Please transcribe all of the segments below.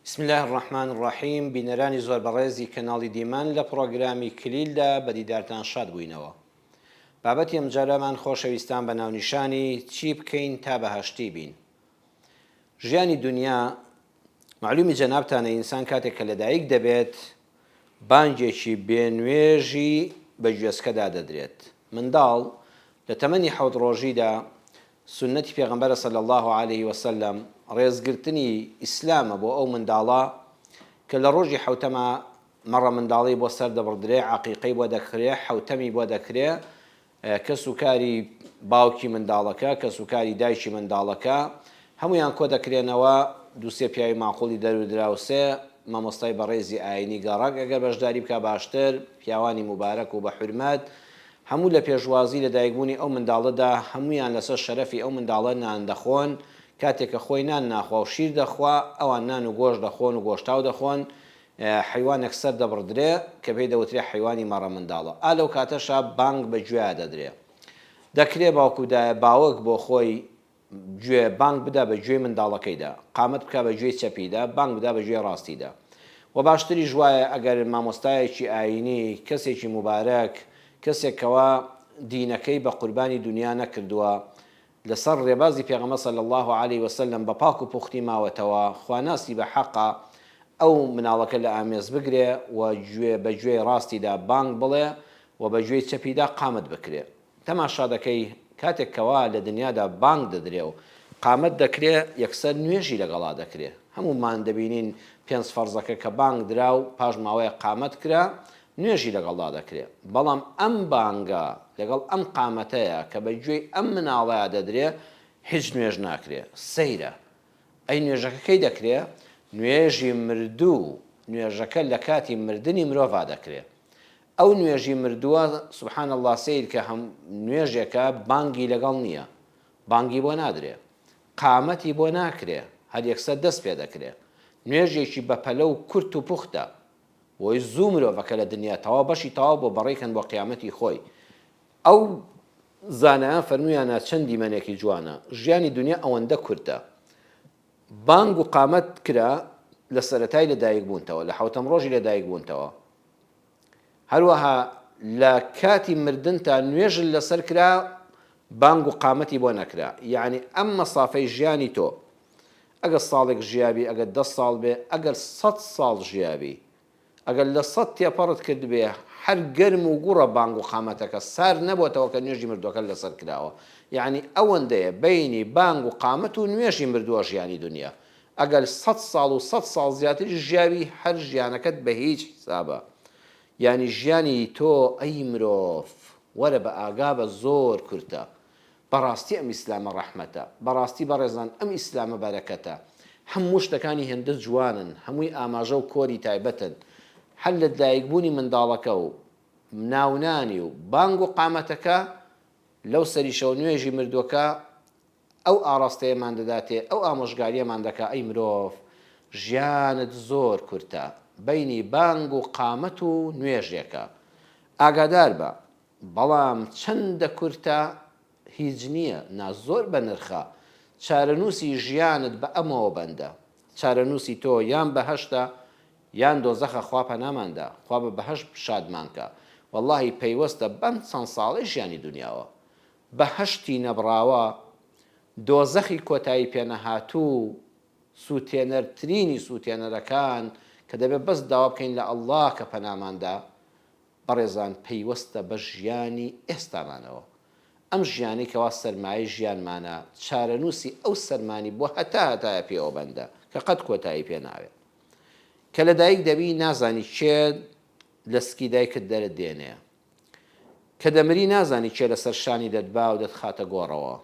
بسم اللە الرحمن الرحیم بینەرانی زۆر بەڕێزی کەناڵی دیمەن لە پڕۆگرامی کلیلدا بە دیدارتان شاد بووینەوە. بابەتی ئەمجارەمان خۆشەویستان بە ناونیشانی چی بکەین تا بەهەشتی بین؟ ژیانی دونیا مەعلومی جەنابتانە ئینسان کاتێک کە لەدایک دەبێت بانگێکی بێ نوێژی بە گوێسکەدا دەدرێت منداڵ لە تەمەنی حەوت ڕۆژیدا سوننەتی پێغەمبەرە صلی اللە علیه وسلم ڕێزگرتنی ئیسلامە بۆ ئەو منداڵە کە لە ڕۆژی حەوتەما مەڕە منداڵی بۆ سەر دەبڕدرێ عەقیقەی بۆ دەکرێ حەوتەمی بۆ دەکرێ کەس و کاری باوکی منداڵەکە، کەس و کاری دایکی منداڵەکە، هەموویان کۆ دەکرێنەوە، دوو سێ پیاوی ماقوڵی دەر و دراوسێ، مامۆستای بەڕێزی ئایینی گەڕەک ئەگەر بەشداری بکا باشتر، پیاوانی موبارەک و بە حورمەت، هەموو لە پێشوازی لە دایکبوونی ئەو منداڵەدا هەموویان لەسەر شەرەفی ئەو منداڵە نان دەخۆن، کاتێک کە خۆی نان ناخوا و شیر دەخوا، ئەوان نان و گۆشت دەخۆن و گۆشتاو دەخۆن، حەیوانێک سەر دەبڕدرێ کە پێی دەوترێ حەیوانی مەڕە منداڵە. ئا لەو کاتەشا بانگ بە گوێیا دەدرێ. دەکرێ باوک و دایە باوک بۆ خۆی گوێ بانگ بدا بە گوێی منداڵەکەیدا، قامەت بکا بە گوێی چەپیدا، بانگ بدا بە گوێی ڕاستیدا. وە باشتریش وایە ئەگەر مامۆستایەکی ئایینی، کەسێکی موبارەک، کەسێک کەوا دینەکەی بە قوربانی دونیا نەکردووە، لەسەر ڕێبازی پێغەمبەر صلی اللە علیە وسلم بە پاک و پوختی ماوەتەوە، خواناسی بە حەقە ئەو مناڵەکە لە ئامێز بگرێ و گوێ بە گوێی ڕاستیدا بانگ بڵێ و بە گوێی چەپیدا قامەت بکرێ. تەماشا دەکەی کاتێک کەوا لە دنیادا بانگ دەدرێ و قامەت دەکرێ یەکسەر نوێژی لەگەڵا دەکرێ. هەموومان دەبینین پێنج فەرزەکە کە بانگ درا و پاش ماوەیەک قامەت کرا نوێژی لەگەڵدا دەکرێ، بەڵام ئەم بانگە لەگەڵ ئەم قامەتەیا کە بە گوێی ئەم مناڵەیا دەدرێ هیچ نوێژ ناکرێ، سەیرە! ئەی نوێژەکە کەی دەکرێ؟ نوێژی مردوو، نوێژەکە لە کاتی مردنی مرۆڤا دەکرێ. ئەو نوێژی مردووە سبحان اللە سەیر کە هەم نوێژێکە بانگی لەگەڵ نییە، بانگی بۆ نادرێ، قامەتی بۆ ناکرێ، هەر یەکسەر دەست پێ دەکرێ. نوێژێکی بەپەلە و کورت و پوختە. بۆی زوو مرۆڤەکە لە دنیا تەواو بەشی تەواو بۆ بەڕێ کەن بۆ قیامەتی خۆی ئەو زانایان فەرموویانە چەند دیمەنێکی جوانە ژیانی دنیا ئەوەندە کورتە بانگ و قامەت کرا لە سەرەتای لە دایک بوونتەوە لە حوتەم ڕۆژی لە دایک بوونتەوە هەروەها لە کاتی مردنتا نوێژت لەسەر کرا بانگ و قامەتی بۆ نەکرا یعنی ئەم مەسافەی ژیانی تۆ ئەگەر ساڵێک ژیابی، ئەگەر دە ساڵ بێ، ئەگەر سەت ساڵ ژیابی، ئەگەر لە سەت تێپەڕت کردبێ، هەر گەرم و گوڕە بانگ و قامەتەکە، سارد نەبۆتەوە کە نوێژی مردووەکەت لەسەر کراوە. یەعنی ئەوەندەیە بەینی بانگ و قامەت و نوێژی مردووە ژیانی دونیا. ئەگەر سەت ساڵ و سەت ساڵ زیاتریش ژیابی، هەر ژیانەکەت بە هیچ حیسابە. یانی ژیانی تۆ ئەی مرۆڤ، وەرە بە ئاگا بە زۆر کورتە. بەڕاستی ئەم ئیسلامە ڕەحمەتە بەڕاستی بەڕێزان ئەم ئیسلامە بەرەکەتە هەموو شتەکانی هێندە جوانن هەمووی ئاماژە و کۆری تایبەتن هەر لە دایک بوونی منداڵەکە و ناونانی و بانگ و قامەتەکە لەو سەریشەوە نوێژی مردووەکە ئەو ئاڕاستەیەمان دەداتێ ئەو ئامۆژگاریەمان دەکا ئەی مرۆڤ ژیانت زۆر کورتە بەینی بانگ و قامەت و نوێژێکە ئاگادار بە بەڵام چەندە کورتە هیچ نییە نا زۆر بەنرخە چارەنووسی ژیانت بە ئەمەوە بەندە چارەنووسی تۆ یان بەهەشتە یان دۆزەخە خوا پەنامان دا خوا بە بەهەشت شادمان کە وەڵاهی پەیوەستە بەم چەند ساڵەی ژیانی دونیاوە بەهەشتی نەبڕاوە دۆزەخی کۆتایی پێنەهاتوو سوتێنەرترینی سوتێنەرەکان کە دەبێت بەس داوا بکەین لە اللە کە پەنامان دا بەڕێزان پەیوەستە بە ژیانی ئێستامانەوە. ئەم ژیانەی کەوا سەرمایەی ژیانمانە، چارەنووسی ئەو سەرمانی بۆ هەتا هەتایە پێوە بەندە، کە قەت کۆتایی پێ ناوێ. کە لە دایک دەبی نازانی کێ لە سکی دایکت دەرت دێنێ. کە دەمری نازانی کێ لەسەر شانی دەتبا و دەتخاتە گۆڕەوە.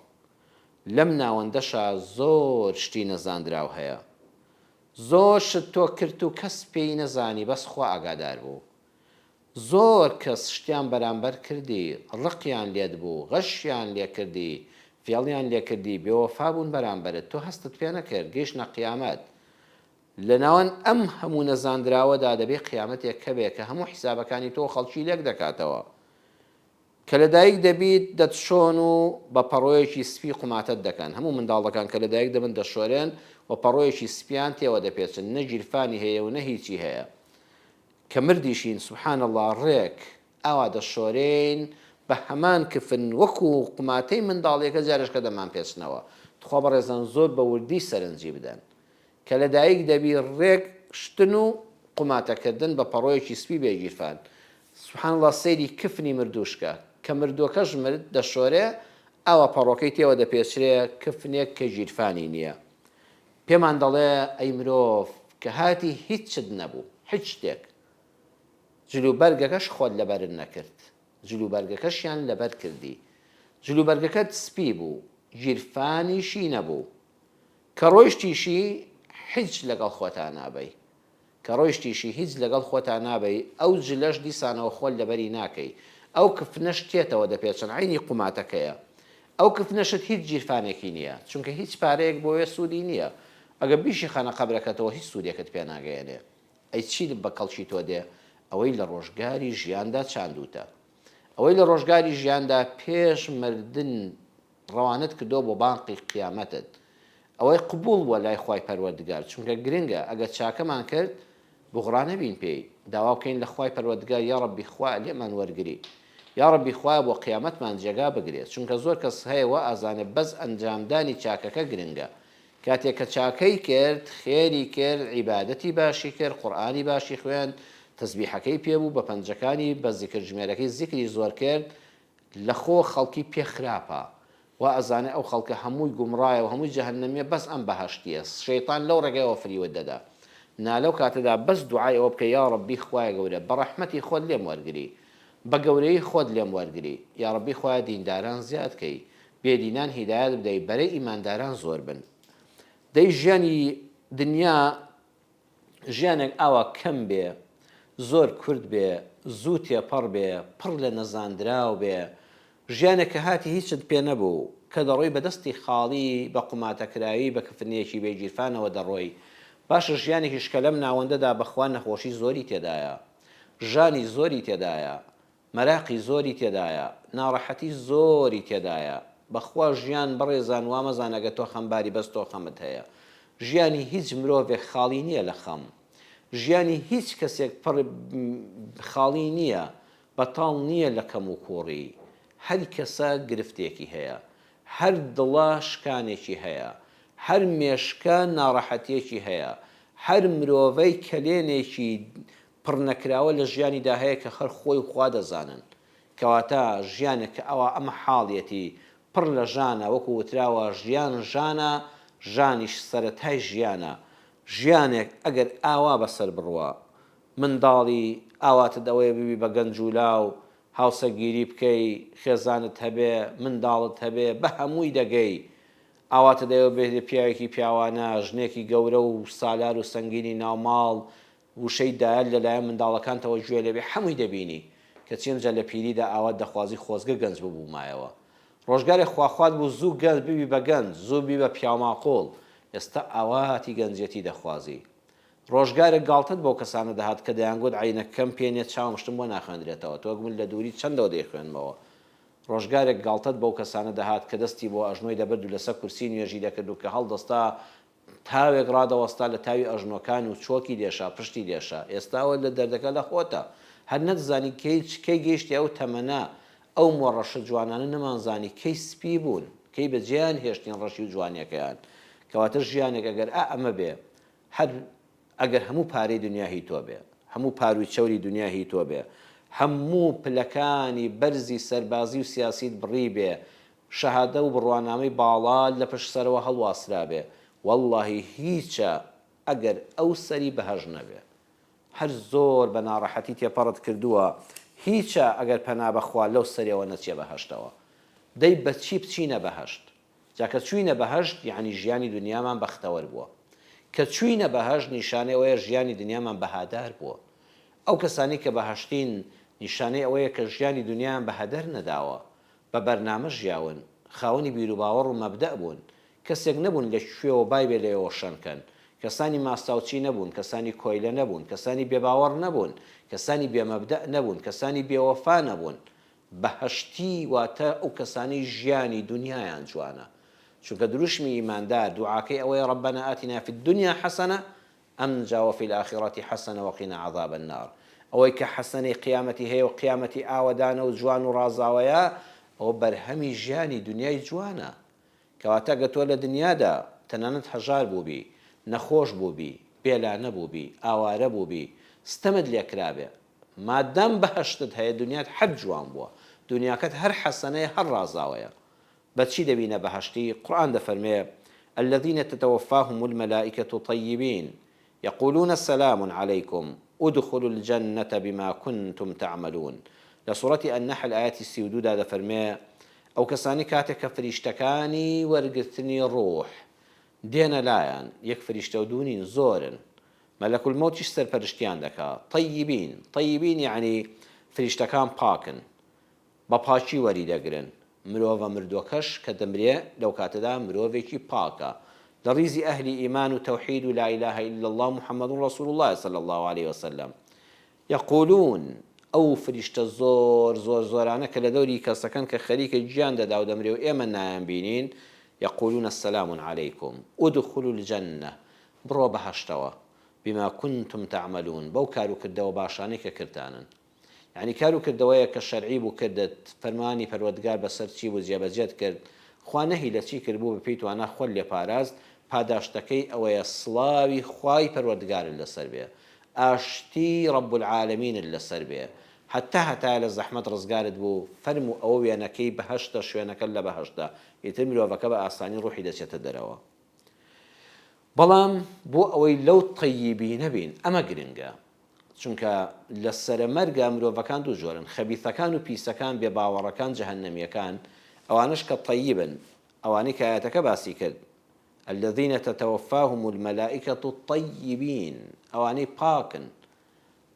لەم ناوەندەشا زۆر شتی نەزاندراو هەیە. زۆر شت تۆ کرت و کەس پێی نەزانی بەس خوا ئاگادار بوو. زۆر کەس شتیان بەرامبەر کردی، ڕقیان لێت بوو، غەشیان لێ کردی، فێڵیان لێ کردی، بێوەفا بوون بەرامبەرت، تۆ هەستت پێ نەکرد، گەیشتنە قیامەت. لە ناوەند ئەم هەموو نەزاندراوەدا دەبێ قیامەتێک هەبێ کە هەموو حیسابەکانی تۆ و خەڵکی لێک دەکاتەوە. کە لەدایک دەبیت دەتشۆن و بە پەڕۆیەکی سپی قوماتەت دەکەن، هەموو منداڵەکان کە لەدایک دەبن دەشۆرێن و پەڕۆیەکی سپیان تێوە دەپێچن، نە گیرفانی هەیە و نە هیچی هەیە. کە مردیشین سبحان اللە ڕێک ئاوا دەشۆرێین بە هەمان کفن وەکو قوماتەی منداڵیەکە جارێشکە دەمانپێچنەوە. تخوا بەڕێزان زۆر بە وردی سەرنجی بدەن. کە لە دایک دەبی ڕێک شتن و قوماتە کردن بە پەڕۆیەکی سپی بێ گیرفان سبحان اللە سەیری کفنی مردووش کە کە مردووەکەش مرد دەشۆرێ ئاوا پەڕۆکەی تێوە دەپێچرێ کفنێک کە گیرفانی نییە پێمان دەڵێ ئەی مرۆڤ کە هاتی هیچت نەبوو هیچ شتێک جلوبەرگەکەش خۆت لەبەرت نەکرد جلوبەرگەکەشیان لەبەر کردی جلوبەرگەکەت سپی بوو گیرفانیشی نەبوو کە ڕۆیشتیشی حیچ لەگەڵ خۆتا نابەی. کە ڕۆیشتیشی هیچ لەگەڵ خۆتا نابەی، ئەو جلەش دیسانەوە خۆت لەبەری ناکەی. ئەو کفنەش تێتەوە دەپێچن، عەینی قوماتەکەیە. ئەو کفنەشت هیچ گیرفانێکی نییە، چونکە هیچ پارەیەک بۆ وێ سوودی نییە. ئەگەر بیشیخەنە قەبرەکەتەوە هیچ سوودێکت پێ ناگەیەنێ. ئەی چی بە کەڵکی تۆ دێ؟ ئەوەی لە ڕۆژگاری ژیاندا چاندووتە. ئەوەی لە ڕۆژگاری ژیاندا پێش مردن ڕەوانەت کردووە بۆ بانقی قیامەتت ئەوەی قبوڵ بووە لای خوای پەروەردگار چونکە گرنگە ئەگەر چاکەمان کرد بوغڕا نەبین پێی داوا بکەین لە خوای پەروەردگار یاڕەبی خوایە لێمان وەرگری یاڕەبی خوایە بۆ قیامەتمان جێگا بگرێ چونکە زۆر کەس هەیە وا ئەزانێ بەس ئەنجامدانی چاکەکە گرنگە کاتێک کە چاکەی کرد خێری کرد عیبادەتی باشی کرد قورئانی باشی خوێند تەزبیحەکەی پێ بوو بە پەنجەکانی بە زیکر ژمێرەکەی زیکری زۆر کرد لەخۆ خەڵکی پێ خراپە وا ئەزانێ ئەو خەڵکە هەمووی گومڕایە و هەمووی جەهەنەمیە بەس ئەم بەهەشتیە شەیتان لەو ڕێگایەوە فریوت دەدا نا لەو کاتەدا بەس دوعای ئەوە بکە یاڕەبی خوایە گەورە بەڕەحمەتی خۆت لێم وەرگری بە گەورەیی خۆت لێم وەرگری یاڕەبی خوایە دینداران زیاد کەی بێدینان هیدایەت بدەی بەرەی ئیمانداران زۆر بن دەی ژیانی دنیا ژیانێک ئاوا کەم بێ، زۆر کورت بێ، زوو تێپەڕ بێ، پڕ لە نەزاندراو بێ، ژیانێک کە هاتی هیچت پێ نەبوو، کە دەڕۆی بە دەستی خاڵی، بە قوماتەکراوی، بە کفنییەکی بێ گیرفانەوە دەڕۆی. باشە ژیانێکیش کە لەم ناوەندەدا بە خوا نەخۆشی زۆری تێدایە. ژانی زۆری تێدایە. مەراقی زۆری تێدایە، ناڕەحەتی زۆری تێدایە، بەخوا ژیان بەڕێزان وامەزانە گەر تۆ خەمباری بەس تۆ خەمت هەیە، ژیانی هیچ مرۆڤێک خاڵی نیە لە خەم، ژیانی هیچ کەسێک پڕ خاڵی نیە، بەتاڵ نیە لە کەم و کووڕی، هەر کەسە گرفتێکی هەیە، هەر دڵە شکانێکی هەیە، هەر مێشکە ناڕەحەتیەکی هەیە، هەر مرۆڤەی کەلێنێکی پڕنەکراوە لە ژیانیدا هەیە کە هەر خۆی و خوا دەزانن. کەواتە ژیانێک کە ئەوا ئەمە حاڵیەتی پڕ لە ژانە وەکو وتراوە ژیان ژانە ژانیش سەرەتای ژیانە ژیانێک ئەگەر ئاوا بەسەر بڕوا منداڵی ئاواتت ئەوەیە ببی بە گەنج و لاو هاوسەرگیری بکەی خێزانت هەبێ منداڵت هەبێ بە هەمووی دەگەی ئاواتت ئەوەیە ببیتە پیاوێکی پیاوانە ژنێکی گەورە و سالار و سەنگینی ناوماڵ وشەی دایەت لەلایەن منداڵەکانتەوە گوێ لێبێ حەمووی دەبینی، کەچی ئەمجا لە پیریدا ئاوات دەخوازی خۆزگە گەنج ببوومایەوە. ڕۆژگارێک خواخوات بوو زوو گەنج ببی بە گەنج، زوو ببی بە پیاوماقوڵ، ئێستا ئاواتی گەنجێتی دەخوازی. ڕۆژگارێک گاڵتەت بەو کەسانە دەهات کە دەیانگوت عەینەکەم پێ نیە چاوم شتم بۆ ناخوێندرێتەوە، تۆ وەک من لە دووری چەندەوە دەیخوێنمەوە. ڕۆژگارێک گاڵتەت بەو کەسانە دەهات کە دەستی بۆ ئەژنۆی دەبرد و لەسەر کورسی نوێژی دەکرد و کە هەڵدەستا تاوێک ڕادەوەستا لە تاوی ئەژنۆکان و چۆکی دێشا، پشتی دێشا. ئێستا ئەوە لە دەردەکە لە خۆتە. هەر نەتزانی کەی چ کەی گەیشتی ئەو تەمەنە، ئەو مووە ڕەشە جوانانە نەمانزانی کەی سپی بوون، کەی بە جێیان هێشتین ڕەشی و جوانیەکەیان. کەواتە ژیانێک ئەگەر ئا ئەمە بێ، هەر ئەگەر هەموو پارەی دنیا هی تۆ بێ، هەموو پارووی چەوری دنیا هی تۆ بێ، هەموو پلەکانی بەرزی سەربازی و سیاسیت بڕیبێ، شەهادە و بڕوانامەی باڵا لە پشت سەرەوە هەڵواسرابێ وەڵڵاهی هیچە ئەگەر ئەو سەری بەهەشت نەبێ هەر زۆر بە ناڕەحەتی تێپەڕت کردووە هیچە ئەگەر پەنا بەخوا لەو سەرێوە نەچیە بەهەشتەوە دەی بە چی بچینە بەهەشت جا کە چوینە بەهەشت یەعنی ژیانی دونیامان بەختەوەر بووە کە چوینە بەهەشت نیشانەی ئەوەیە ژیانی دنیامان بەهادار بووە ئەو کەسانەی کە بەهەشتین نیشانەی ئەوەیە کە ژیانی دونیایان بەهەدەر نەداوە بە بەرنامە ژیاون، خاوەنی بیروباوەڕ و مەبدەء بوون، کەسێک نەبوون لە کوێوە بای بێ لەوێوە شەن کەن، کەسانی ماستاوچی نەبوون، کەسانی کۆیلە نەبوون، کەسانی بێباوەڕ نەبوون، کەسانی بێ مەبدەء نەبوون، کەسانی بێوەفا نەبوون. بەهەشتی واتە ئەو کەسانەی ژیانی دونیایان جوانە چونکە دروشمی ئیماندار دوعاکەی ئەوەیە ربنا آتنا فی الدنیا حسنە ئەمجا وفی الآخرە حسنە وقنا عذاب النار ئەوەی کە حەسەنەی قیامەتی هەیە و قیامەتی ئاوەدانە و جوان و ڕازاوەیە ئەوە بەرهەمی ژیانی دونیای جوانە کەواتە گەر تۆ لە دنیادا تەنانەت هەژار بووبی، نەخۆش بووبی، بێلانە بووبی، ئاوارە بووبی، ستەمت لێ کرابێ، مادام بەهەشتت هەیە دنیات هەر جوان بووە، دنیاکەت هەر حەسەنەیە هەر ڕازاوەیە. بە چی دەبینە بەهەشتی؟ قورئان دەفەرمێ، الذین تتوفاهم الملائکە طیبین یقولون سلام علیکم ادخلوا الجنە بما کنتم تعملون لە سوڕەتی النحل ئایەتی 32 دا دەفەرمێ ئەو کەسانەی کاتێک کە فریشتەکانی وەرگرتنی ڕوح دێنە لایان یەک فریشتە و دوو نین زۆرن مەلەک الموتیش سەرپەرشتیان دەکا طیبین طیبین یەعنی فریشتەکان پاکن بە پاکی وەری دەگرن، مرۆڤە مردوەکەش کە دەمرێ لەو کاتەدا مرۆڤێکی پاکە لە ڕیزی ئەهلی ئیمان و تەوحید و لا الە الا اللە محمد رسول اللە صلی اللە علیە وسلم یقولون ئەو فریشتە زۆر زۆر زۆرانە کە لە دەوری کەسەکەن کە خەریکە گیان دەدا و دەمرێ و ئێمە نایان بینین یقولون سلام علیکم ادخلوا الجنە بڕۆ بەهەشتەوە بما کنتم تعملون بەو کارو کردەوە باشانەی کە کردتانن. یەعنی کار و کردەوەیەک کە شەرعی بوو کردت، فەرمانی پەروەردگار بەسەر چی بوو جێبەجێت کرد، خوا نەهی لە چی کردبوو بەپێی توانا خۆت لێ پاراست، پاداشتەکەی ئەوەیە سڵاوی خوای پەروەردگارت لەسەر بێ، ئاشتی رب العالمینت لەسەر بێ، هەتا هەتایە لە زەحمەت ڕزگارت بوو، فەرموو ئەوە وێنەکەی بەهەشتە شوێنەکەت لە بەهەشتە، ئیتر مرۆڤەکە بە ئاسانی ڕوحی دەچێتە دەرەوە. بەڵام بۆ ئەوەی لەو تەییبینە بین ئەمە گرنگە، چونکە لە سەرە مەرگا مرۆڤەکان دوو جۆرن، خەبیثەکان و پیسەکان، بێ باوەڕەکان، جەهەنەمیەکان، ئەوانەش کە تەییبن، ئەوانەی کە ئایەتەکە باسی کرد، الذین تتوفاهم الملائکە الطیبین، ئەوانەی پاکن،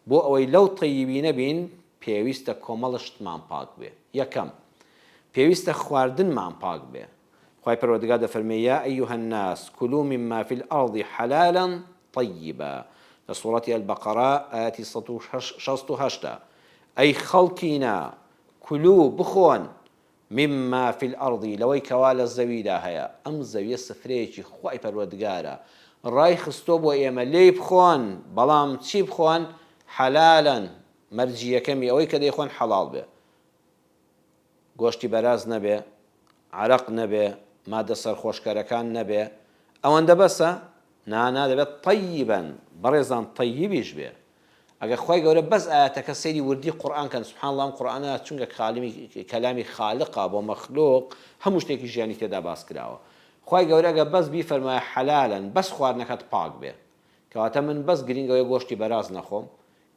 بۆ ئەوەی لەو تەییبینە بین پێویستە کۆمەڵە شتمان پاک بێ، یەکەم، پێویستە خواردنمان پاک بێ، خوای پەروەردگار دەفەرموێ، یا ایها الناس کلوا مما فی الارض حلالا طیبا، لە سوڕەتی البقرە ئایەتی 168 ئەی خەڵکینە، کلوا بخۆن، مما فی الارض لەوەی کەوا لە زەویدا هەیە، ئەم زەویە سفرەیەکی خوای پەروەردگارە ڕایخستووە بۆ ئێمە لێی بخۆن، بەڵام چی بخۆن؟ حلالا مەرجی یەکەمی ئەوەی کە دەیخۆن حەڵاڵ بێ، گۆشتی بەراز نەبێ، عەرەق نەبێ، مادە سەرخۆشکەرەکان نەبێ، ئەوەندە بەسە؟ نا نا دەبێت طیبا بەڕێزان طیبیش بێ ئەگەر خوای گەورە بەس ئایەتەکە سەیری وردی قورئان کەن سبحان اللە ئەم قورئانە چونکە کالمی کەلامی خالقە بۆ مەخلوق هەموو شتێکی ژیانی تێدا باس کراوە خوای گەورە ئەگەر بەس بیفەرمایە حەلالەن بەس خواردنەکەت پاک بێ کەواتە من بەس گرینگ ئەوەیە گۆشتی بەراز نەخۆم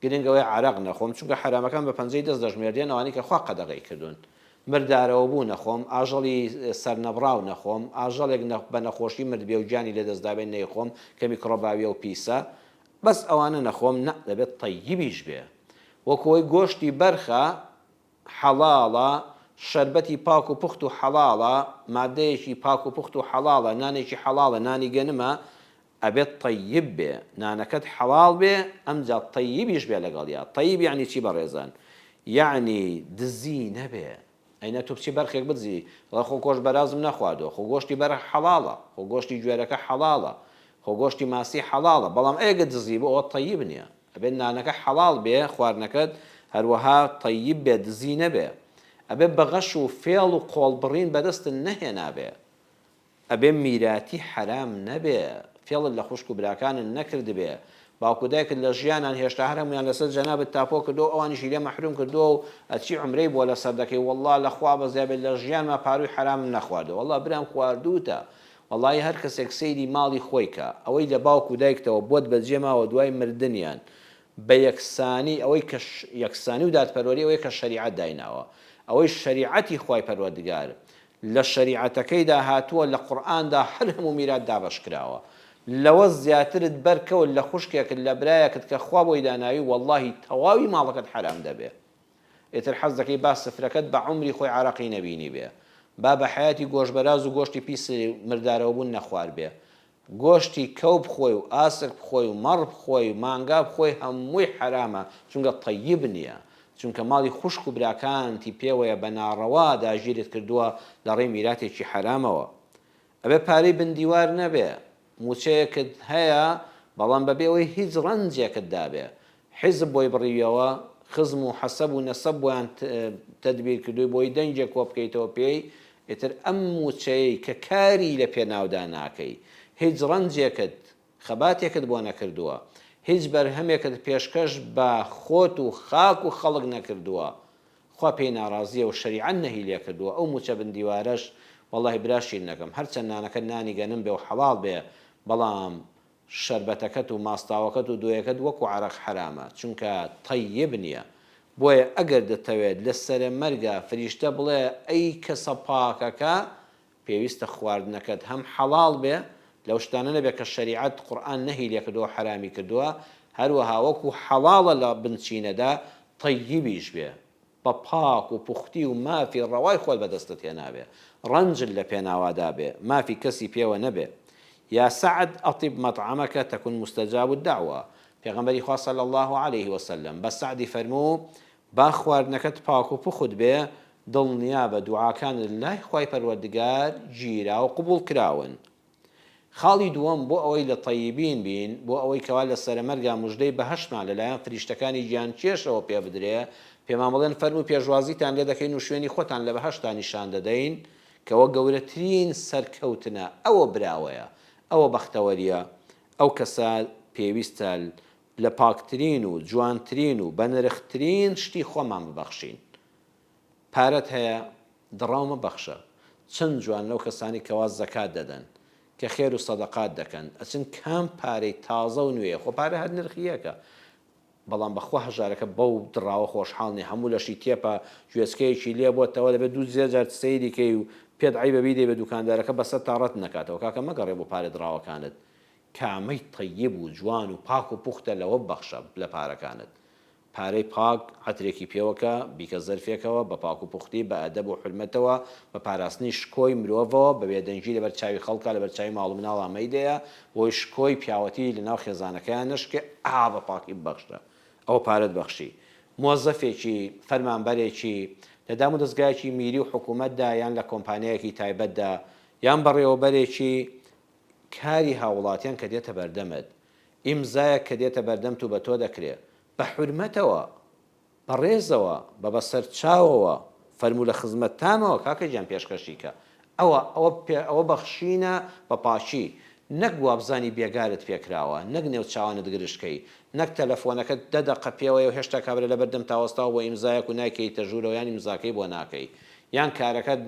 گرنگ ئەوەیە عەرەق نەخۆم چونکە حەرامەکان بە پەنجەی دەست دەژمێردرێن ئەوانەی کە خوا قەدەغەی کردوون مردارەوە بوو نەخۆم ئاژەڵی سەرنەبڕاو نەخۆم ئاژەڵێک بە نەخۆشی مردبێ و گیانی لەدەست دابێ نەیخۆم کە میکڕۆباویە و پیسە بەس ئەوانە نەخۆم نا دەبێت تەیبیش بێ وەکو ئەوەی گۆشتی بەرخە حەڵاڵە شەربەتی پاک و پوخت و حەڵاڵە مادەیەکی پاک و پوخت و حەڵاڵە نانێکی حەڵاڵە نانی گەنمە ئەبێت تەیب بێ نانەکەت حەڵاڵ بێ ئەمجا تەیبیش بێ لەگەڵیا تەیب یەعنی چی بەڕێزان یەعنی دزی نەبێ ئەینا تۆ بچی بەرخێک بدزی بڵێ خۆ گۆشت بەرازم نەخواردووە خۆ گۆشتی بەرخ حەڵاڵە خۆ گۆشتی گوێرەکە حەڵاڵە خۆ گۆشتی ماسی حەڵاڵە بەڵام ئەگە دزی بوو ئەوە تەیب نییە ئەبێت نانەکە حەڵاڵ بێ خواردنەکەت هەروەها تەیب بێ دزی نەبێ ئەبێ بە غەش و فێڵ و قۆڵبڕین بەدەستت نەهێنابێ ئەبێ میراتی حەرام نەبێ، فێڵت لە خوشک و براکانت نەکردبێ، باوک و دایکت لە ژیانان هێشتا هەر هەموویان لەسەر جەنابت تاپۆ کردووە و ئەوانیشی لێ مەحروم کردووە و ئەچی عومرەی بۆ لەسەر دەکەی وەڵڵا لە خوا بەزیا بێت لە ژیانما پارووی حەرامم نەخواردووە وەڵڵا برام خواردووتە وەڵڵاهی هەر کەسێک سەیری ماڵی خۆی کا ئەوەی لە باوک و دایکتەوە بۆت بەجێ ماوە دوای مردنیان بە یەکسانی ئەوەی کە یەکسانی و دادپەروەری ئەوەیە کە شەریعەت دایناوە ئەوەی شەریعەتی خوای پەروەردگار لە شەریعەتەکەیدا هاتووە لە قورئاندا هەر هەموو میرات دابەش کراوە لەوە زیاترت بەر کەوت لە خوشکێکت لە برایەکت کە خوا بۆی داناوی وەڵاهی تەواوی ماڵەکەت حەرام دەبێ ئیتر حەز دەکەی با سفرەکەت بە عومری خۆی عەرەقی نەبینیبێ با بە حەیاتی گۆشت بەراز و گۆشتی پیس مردارەوەبوون نەخواربێ گۆشتی کەو بخۆی و ئاسک بخۆی و مەڕ بخۆی و مانگا بخۆی هەمووی حەرامە چونکە تەیب نیە. چونکە ماڵی خوشک و براکانتی پێوەیە بە ناڕەوا داگیرت کردووە لە ڕێی میراتێکی حەرامەوە. ئەبێ پارەی بن دیوار نەبێ، مووچەیەکت هەیە بەڵام بەبێ ئەوەی هیچ ڕەنجێکت دابێ، حیزب بۆی بڕیویەوە، خزم و حەسەب و نەسەب بۆیان تەدبیر کردووی بۆی دەنگێک کۆ بکەیتەوە پێی، ئیتر ئەم مووچەیەی کە کاری لە پێناودا ناکەی، هیچ ڕەنجێکت، خەباتێکت بۆ نەکردووە، هیچ بەرهەمێکت پێشکەش بە خۆت و خاک و خەڵک نەکردووە، خوا پێی ناڕازیە و شەریعەت نەهی لێکردووە، ئەو مووچە بن دیوارەش وەڵاهی برا شیرنەکەم هەرچەند نانەکەت نانی گەنم بێ و حەڵاڵ بێ بەڵام شەربەتەکەت و ماستاوەکەت و دۆیەکەت وەکو عەرەق حەرامە چونکە تەیب نیە بۆیە ئەگەر دەتەوێت لە سەرە مەرگا فریشتە بڵێ ئەی کەسە پاکەکە پێویستە خواردنەکەت هەم حەڵاڵ بێ لەو شتانە نەبێ کە شەریعەت قورئان نەهی لێکردووە حەرامی کردووە هەروەها وەکو حەڵاڵە لە بنچینەدا تەیبیش بێ بە پاک و پوختی و مافی ڕەوای خۆت بەدەستت هێنابێ، ڕەنجت لە پێناوا دابێ، مافی کەسی پێوە نەبێ. یا سعد اطب مطعمک تکن مستجاب الدعوە، پێغەمبەری خوا صلی اللە علیه وسلم بە سەعدی فەرموو، با خواردنەکەت پاک و پوخت بێ، دڵنیابە دوعاکانت لای خوای پەروەردگار گیرا و قبوڵ کراون. خاڵی دووەم، بۆ ئەوەی لە تەیبین بین، بۆ ئەوەی کەوا لە سەرەمەرگا موژدەی بەهەشتمان لە لایەن فریشتەکانی گیانکێشەوە پێ بدرێ، پێمان بڵێن فەرموو پێشوازیتان لێ دەکەین و شوێنی خۆتان لە بەهەشتا نیشان دەدەین، کەوە گەورەترین سەرکەوتنە، ئەوە براوەیە، ئەوە بەختەوەرییە، ئەو کەسە پێویستە لە پاکترین و جوانترین و بەنرخترین شتی خۆمان ببەخشین. پارەت هەیە دڕاو مەبەخشە. چەند جوان لەو کەسانەی کەوا زەکات دەدەن، کە خێر و سەدەقات دەکەن، ئەچن کام پارەی تازە و نوێیە، خۆ پارە هەر نرخی یەکە، بەڵام بەخوا هەژارەکە بەو دڕاوە خۆشحاڵ نیە، هەموو لەشی تێپە، گوێچکەیەکی لێ بۆتەوە، دەبێت دوو سێ جار سەیری کەی و پێت عەیبە بیدەی بە دوکاندارەکە بەسەر تا ڕەت نەکاتەوە، کاکە مەگەڕێ بۆ پارە دڕاوەکانت، کامەی تەیب و جوان و پاک و پوختە لەوە ببەخشە لە پارەکانت. پارەی پاک، عەترێکی پێوەکە، بیکە زەرفێکەوە، بە پاک و پوختی، بە ئەدەب و حورمەتەوە، بە پاراستنی شکۆی مرۆڤەوە، بە بێدەنگی لەبەر چاوی خەڵکا، لەبەر چاوی ماڵ و مناڵا مەیدەیە، بۆی شکۆی پیاوەتی لەناو خێزانەکەیان نەشکێ، ئا بە پاکی ببەخشە. ئەوە پارەت بەخشی. مۆزەفێکی، فەرمانبەرێکی، لە دام و دەزگایەکی میری و حکوومەتدا یان لە کۆمپانیایەکی تایبەتدا، یان بەڕێوەبەرێکی کاری هاووڵاتیان کە دێتە بەردەمت، ئیمزایەک کە دێتە بەردەمت و بە تۆ دەکرێ، بە حورمەتەوە، بە ڕێزەوە، بە بەسەرچاوەوە، فەرموو لە خزمەتتامەوە کاکە گیان پێشکەشی کە. ئەوە، ئەوە، ئەوە بەخشینە بە پاکی. نەک وابزانی بێگارت پێ کراوە، نەک نێوچاوانت گرژ کەی، نەک تەلەفۆنەکەت دە دەقە پێوەیە و هێشتا کابرا لەبەر دەمتا وەستاوە بۆ ئیمزایەک و نایکەیتە ژوورەوە یان ئیمزاکەی بۆ ناکەی. یان کارەکەت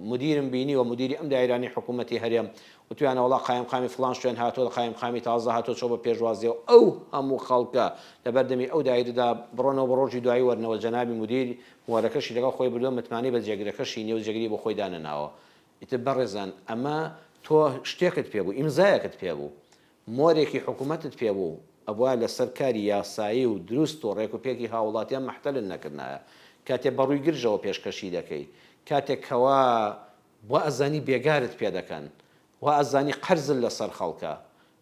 مودیرم بینیوە مودیری ئەم دایرانەی حکوومەتی هەرێم وتویانە وەڵا قایمقامی فڵان شوێن هاتووە قایمقامی تازە هاتووە چۆ بە پێشوازیەوە ئەو هەموو خەڵکە لەبەر دەمی ئەو دایرەدا بڕۆنەوە بۆ ڕۆژی دوایی وەرنەوە جەنابی مودیر مۆرەکەشی لەگەڵ خۆی بردووە متمانەی بە جێگرەکەشی نیە و جێگری بۆ خۆی دانەناوە ئیتر بەڕێزان ئەمە تۆ شتێکت پێ بوو ئیمزایەکت پێ بوو مۆرێکی حکومەتت پێ بوو ئەبوایە لەسەر کاری یاسایی و دروست و ڕێک و پێکی هاووڵاتیان مەحتەلت نەکردنایە کاتێ بەڕووی گرژەوە پێشکەشی دەکەی کاتێک کەوا وا ئەزانی بێگارت پێ دەکەن وا ئەزانی قەرزت لەسەر خەڵکە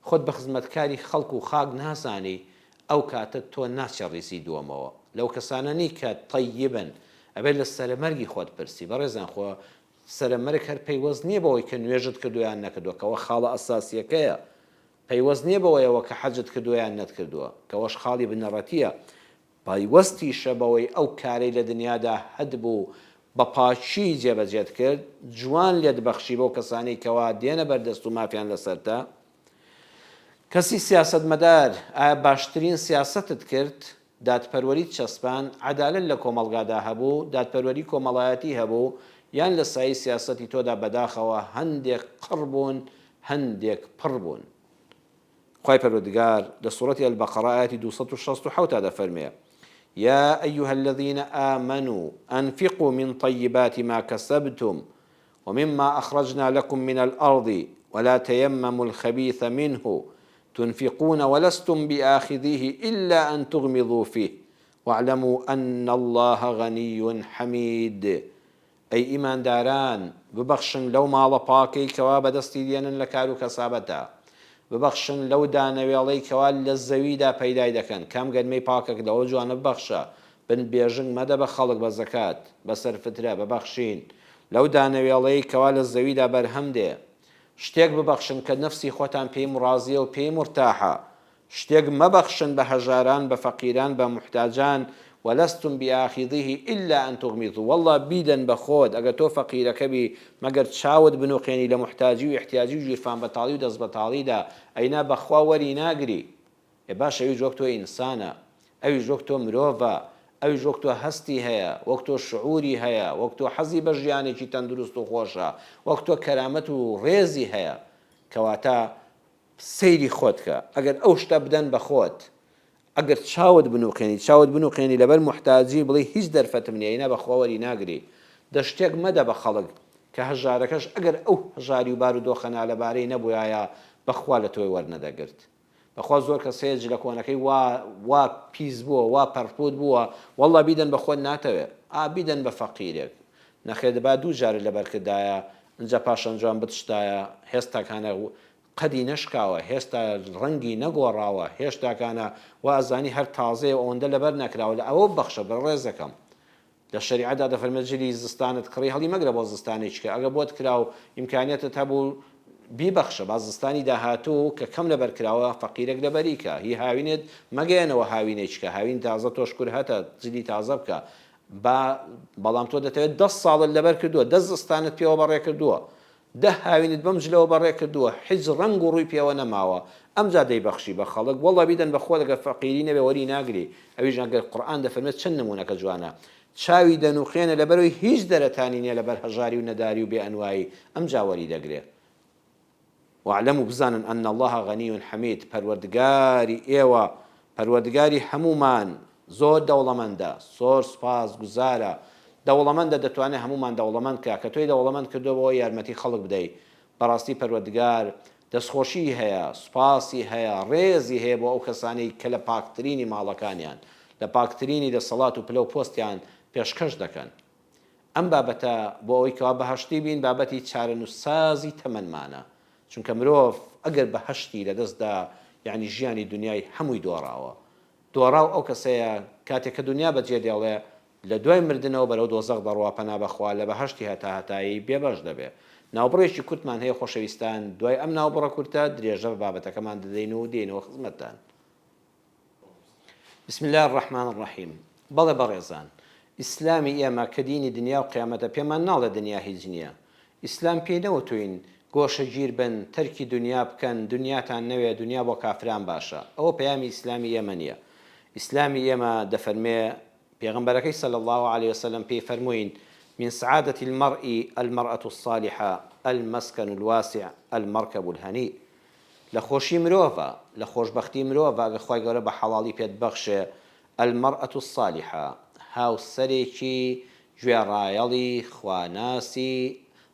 خۆت بە خزمەتکاری خەڵک و خاک نازانی ئەو کاتە تۆ ناچێ ڕیزی دووەمەوە لەو کەسانە نی کە تەیبن ئەبێت لە سەرەمەرگی خۆت پرسی بەڕێزان خۆ سەرەمەرگ هەر پەیوەست نیە بەوەی کە نوێژت کردوە یان نەکردوە کەوە خاڵە ئەساسیەکەیە پەیوەست نیە بەوەیەوە کە حەجت کردوە یان نەتکردوە کەوەش خاڵی بنەڕەتیە پەیوەستیشە بەوەی ئەو کارەی لە دنیادا هەتبوو بە پاکی جێبەجێت کرد، جوان لێت بەخشی بەو کەسانەی کەوا دێنە بەردەست و مافیان لەسەرتە. کەسی سیاسەتمەدار، ئایا باشترین سیاسەتت کرد؟ دادپەروەریت چەسپاند؟ عەدالەت لە کۆمەڵگادا هەبوو؟ دادپەروەری کۆمەڵایەتی هەبوو؟ یان لە سایەی سیاسەتی تۆدا بەداخەوە هەندێک قڕ بوون، هەندێک پڕ بوون؟ خوای پەروەردگار لە سوڕەتی البقرە ئایەتی 267 تا دەفەرموێ، یا ایها الذین آمنوا انفقوا من طیبات ما کسبتم ومما اخرجنا لکم من الارض ولا تیمموا الخبیث منه تنفقون ولستم بآخذیه الا ان تغمضوا فیه واعلموا ان اللە غنی حمید ئەی ئیمانداران ببەخشن لەو ماڵە پاکەی کەوا بەدەستی دێنن لە کار و کەسابەتدا، ببەخشن لەو دانەوێڵەی کەوا لە زەویدا پەیدای دەکەن، کام گەنمەی پاکەک لەوە جوانە ببەخشە. بن بێژنگ مەدە بە خەڵک بە زەکات، بە سەرفترە، بە بەخشین لەو دانەوێڵەی کەوا لە زەویدا بەرهەم دێ. شتێک ببەخشن کە نەفسی خۆتان پێی ڕازیە و پێی مورتاحە. شتێک مەبەخشن بە هەژاران، بە فەقیران، بە موحتاجان، ولستم بآخذیه الا ان تغمضوا، وەڵڵا بیدەن بە خۆت ئەگەر تۆ فەقیرەکە بی مەگەر چاوت بنوقێنی لە موحتاجی و ئیحتیاجی و گیرفان بەتاڵی و دەست بەتاڵیدا، ئەینا بەخوا وەری ناگری. ئێ باشە ئەویش وەک تۆ ئینسانە، ئەویش وەک تۆ مرۆڤە، ئەویش وەک تۆ هەستی هەیە، وەک تۆ شعوری هەیە، وەک تۆ حەزی بە ژیانێکی تەندروست و خۆشە، وەک تۆ کەرامەت و ڕێزی هەیە. کەواتە سەیری خۆت کە، ئەگەر ئەو شتە بدەن بە خۆت، ئەگەر چاوت بنوقێنی، چاوت بنوقێنی لەبەر موحتاجی بڵێی هیچ دەرفەتم نییە، ئینا بەخوا وەری ناگری. دە شتێک مەدە بە خەڵک کە هەژارەکەش ئەگەر ئەو هەژاری و بارودۆخە نالەبارەی نەبویایە بەخوا لە تۆی وەرنەدەگرت. بەخوا زۆر کەس هەیە جلە کۆنەکەی وا وا پیس بووە وا پەرپوت بووە واللە بیدەن بە خۆت ناتەوێ ئا بیدەن بە فەقیرێک نەخێر دەبا دوو جارت لەبەر کردایە ئنجا پاشان جوان بتشتایە هێستاکانە قەدی نەشکاوە هێستا ڕەنگی نەگۆڕاوە هێشتاکانە وا ئەزانی هەر تازەیە ئەوەندە لەبەر نەکراوە لە ئەوە ببەخشە بەڕێزەکەم لە شەریعەتدا دەفەرمێت جلی زستانت کڕی هەڵی مەگرە بۆ زستانێکی کە ئەگەر بۆت کرا و ئیمکانیەتت هەبوو بیبەخشە با زستانی داهاتوو کە کەم لەبەر کراوە فەقیرێک لەبەری کە هی هاوینت مەگەیەنەوە هاوینێکی کە هاوین تازە تۆ شکور هەتە جلی تازە بکە با بەڵام تۆ دەتەوێت دە ساڵت لەبەر کردووە دە زستانت پێوە بەڕێ کردووە دە هاوینت بەم جلەوە بەڕێ کردووە حیچ ڕەنگ و ڕووی پێوە نەماوە ئەمجا دەیبەخشی بە خەڵک وەڵا بیدەن بە خۆت ئەگەر فەقیری نەبێ وەری ناگری ئەویش ئەگەر قورئان دەفەرمێت چەند نموونەکە جوانە چاوی دەنوقێنێ لەبەرئەوەی هیچ دەرەتانی نیە لەبەر هەژاری و نەداری و بێ ئەنوایی ئەمجا وەری دەگرێ واعلموا بزانن ان اللە غنی حمید پەروەردگاری ئێوە پەروەردگاری هەموومان زۆر دەوڵەمەندە زۆر سوپاس گوزارە دەوڵەمەندە دەتوانێت هەموومان دەوڵەمەند کا کە تۆی دەوڵەمەند کردووە بۆ یارمەتی خەڵک بدەی بەڕاستی پەروەردگار دەستخۆشی هەیە سوپاسی هەیە ڕێزی هەیە بۆ ئەو کەسانەی کە لە پاکترینی ماڵەکانیان لە پاکترینی دەسەڵات و پلە و پۆستیان پێشکەش دەکەن ئەم بابەتە بۆ ئەوەی کەوا بەهەشتی بین بابەتی چارەنووسسازی تەمەنمانە، چونکە مرۆڤ ئەگەر بەهەشتی لەدەست دا یەعنی ژیانی دونیای هەمووی دۆڕاوە. دۆڕاو ئەو کەسەیە کاتێک کە دونیا بەجێ دێڵێ لە دوای مردنەوە بەرەو دۆزەخ دەڕوا پەنا بەخوا لە بەهەشتی هەتاهەتایی بێبەش دەبێ. ناوبڕێکی کورتمان هەیە خۆشەویستان دوای ئەم ناوبڕە کورتە درێژە بە بابەتەکەمان دەدەین و دێینەوە خزمەتتان. بسم اللە الرحمن الرحیم بەڵێ بەڕێزان ئیسلامی ئێمە کە دینی دنیا و قیامەتە پێمان ناڵێ دنیا هیچ نییە ئیسلام پێی نەوتوین گۆشەگیر بن تەرکی دنیا بکەن دنیاتان نەوێ دنیا بۆ کافران باشە ئەوە پەیامی ئیسلامی ئێمە نییە ئیسلامی ئێمە دەفەرمێ پێغەمبەرەکەی صلی اللە علیە وسلم پێی فەرمووین من سعادة المرء المرأة الصالحە المسکن الواسع المرکب الهنیء لە خۆشی مرۆڤە، لە خۆشبەختی مرۆڤە ئەگەر خوای گەورە بە حەڵاڵی پێت بەخشێ، المرأە الصالحە، هاوسەرێکی گوێڕایەڵی خواناسی